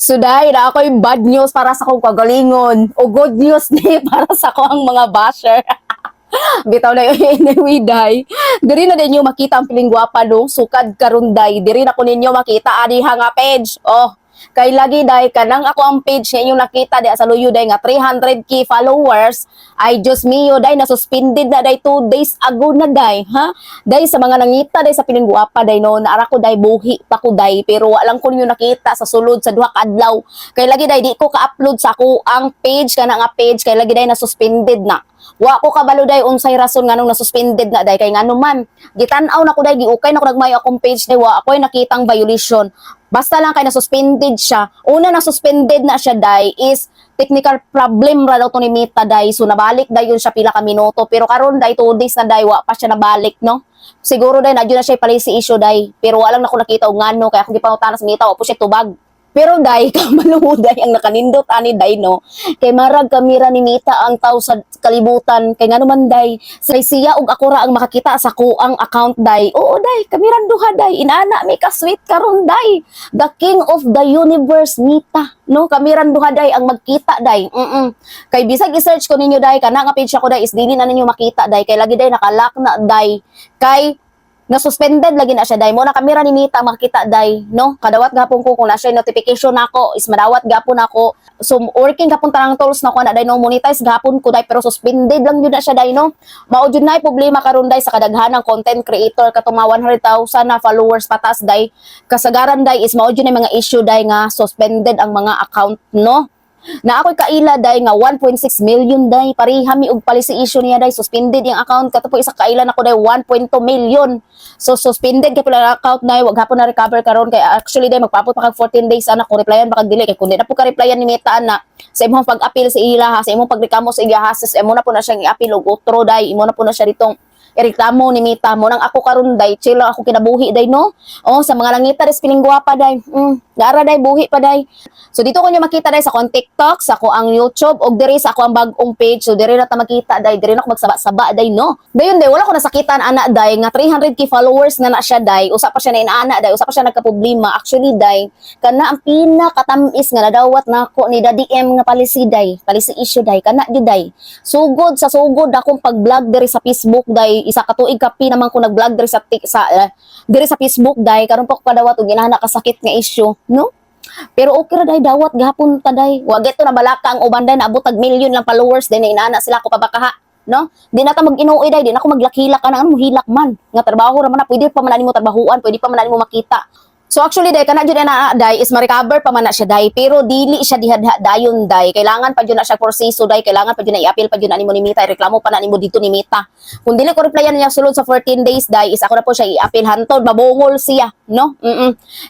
So dahil ako'y bad news para sa akong kagalingon o good news ni para sa akoang mga basher. Bitaw na yun, anyway, day. Diri na ninyo makita ang piling gwapa, no? Sukad karon, day. Diri na ko ninyo makita aniha nga page. Oh, kay lagi, day, kanang ako ang page nga inyong nakita di sa luyo, day, nga 300K followers ay, Diyos mio, day, na suspended na, day, 2 days ago na, day, ha, day. Sa mga nangita, day, sa piling gwapa, day, no, naara ko, day, buhi pa ko, day, pero wa lang ko ninyo nakita sa sulod sa 2 ka adlaw kay lagi, day, di ko ka-upload sa ako ang page, kana nga page, kay lagi, day, na suspended na. Wa ko kabalo, day, unsay rason nganong na-suspended na, day, kay ngano man gitan-aw na ko, day, giukay na ko nagmayo akong page, day, wa ako'y nakitang violation. Basta lang kay na-suspended siya. Una, na-suspended na siya, day, is technical problem ra daw to ni Meta, day. So nabalik dayon siya pila ka minuto, pero karon, day, 2 days na, day, wa pa siya nabalik, no? Siguro, day, na na siya policy issue, day, pero wala lang nako nakita og ngano kay akong gipangutana sa Meta, wa po siya tubag. Pero day, kabalo mo, day, ang nakanindot ani, day, no? Kay marag kamera ni Meta ang tao sa kalibutan. Kay ngano man, day, sa siya ug ako ra ang makakita sa kuang account, day. Oo, day, kamiran duha, day. Inana mi ka sweet karon, day. The king of the universe, Meta. No, kamiran duha, day, ang magkita, day. Kay bisag i-search ko ninyo, day, kana nga page ako, day, is dili na ninyo makita, day. Kay lagi, day, naka-lock na, day. Kay na-suspended lagi na siya, day. Mo na kamera ni Mita makita, day, no? Kadawat gapon ko kung na siya notification nako is madawat gapon ako. So working gapon tanang tools nako na, day, no? Monetize gapon ko, day, pero suspended lang yun na siya, day, no? Mao jud na problema karon, day, sa kadaghanang content creator katong mga 100,000 na followers patas, day. Kasagaran, day, is mao jud na mga issue, day, nga suspended ang mga account, no? Na ako'y kaila, day, nga 1.6 million, day, pareha mi og policy issue niya, day, suspended yung account. Kato po isa kaila nako, day, 1.2 million. So suspended kay pala ang account na, wag hapon na recover karon kay actually, day, magpaabot pa kag 14 days ana kung replyan ba kag dili, kay kun di na po ka replyan ni Meta ana sa imong pag-appeal sa ila ha, sa imong pagreklamo sa iya, sa imo na po na siyang i-appeal og utro, day, imo na po na siya ditong ireklamo ni Meta mo. Nang ako karon, day, chill lang ako kinabuhi, day, no? Oh, sa mga nangita des piling gwapa, day, dara, day, buhi pa, day. So dito ko nyo makita, day, sa akong TikTok, sa ako ang YouTube og diri sa ako ang bag-ong page. So diri na ta makita, day, diri na ako magsaba-saba, day, no? Dayon, day, wala ko nasakitan ana, day, nga 300K followers na na siya, day. Usa pa siya na inaana, day, usa pa siya nagka-problema. Actually, day, kana ang pinakatamis nga nadawat nako ni Daddy M nga policy, day, policy issue, day, kana gyud, day. Sugod sa sugod akong pag-vlog diri sa Facebook, day, isa ka tuig kapi naman ko nag-vlog diri sa tik- sa eh, diri sa Facebook, day, karon pa ko kadawat og ginahana kasakit nga issue, no? Pero okay ra, day, dawat gahapon ta, day. Wa gito na balaka ang uban, day, naabot tag million lang followers day na inaana sila ko pabakaha, no? Di na ta mag-inuoy, day, di na ako maglakilak ka na ano hilak man. Nga trabaho ra man na, pwede pa man nimo trabahuan, pwede pa man nimo makita. So actually, day, kana jud na, day, is ma-recover pa man na siya, day, pero dili siya dihadha dayon, day. Kailangan pa jud na siya proseso, day, kailangan pa jud na i-appeal pa jud na nimo ni Mita, reklamo pa na nimo dito ni Mita. Kung dili ko replyan niya sulod sa 14 days, day, is ako na po siya i-appeal hantod mabungol siya, no?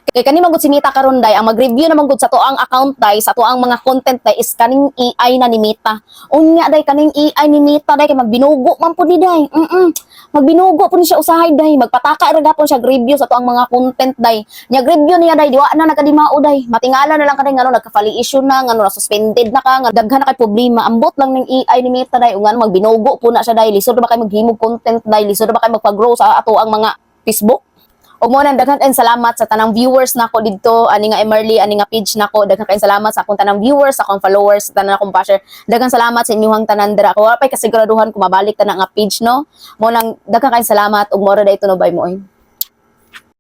Kay kani man gud si Mita karon, day, ang mag-review naman gud sa tuang account, day, sa tuang mga content, day, is kaning AI na ni Mita. Unya, day, kaning AI ni Mita, day, kay magbinugo man pud ni, day. Magbinugo pud ni siya usahay, day, magpataka ra gapon siya review sa tuang mga content, day. Nya review niya, day, diwa na nagkadimao, day. Matingala na lang ka ngano nagka-fali issue na, ngano na suspended na ka, nga daghan na kay problema. Ambot lang ning AI ni Meta, day, ug ngano magbinugo po na siya, day. Lisod ba kay maghimog content, day? Lisod ba kay magpa-grow sa ato ang mga Facebook? Ug mo nang daghan kayong salamat sa tanang viewers nako didto ani nga Emerly, ani nga page nako. Daghan kayong salamat sa akong tanang viewers, sa akong followers, sa tanan akong basher. Daghan salamat sa inyong tanan dira. Ko wala pay kasiguraduhan kung mabalik ta na nga page, no? Mo nang daghan kayong salamat ug mora dayto, no, bye mo oy.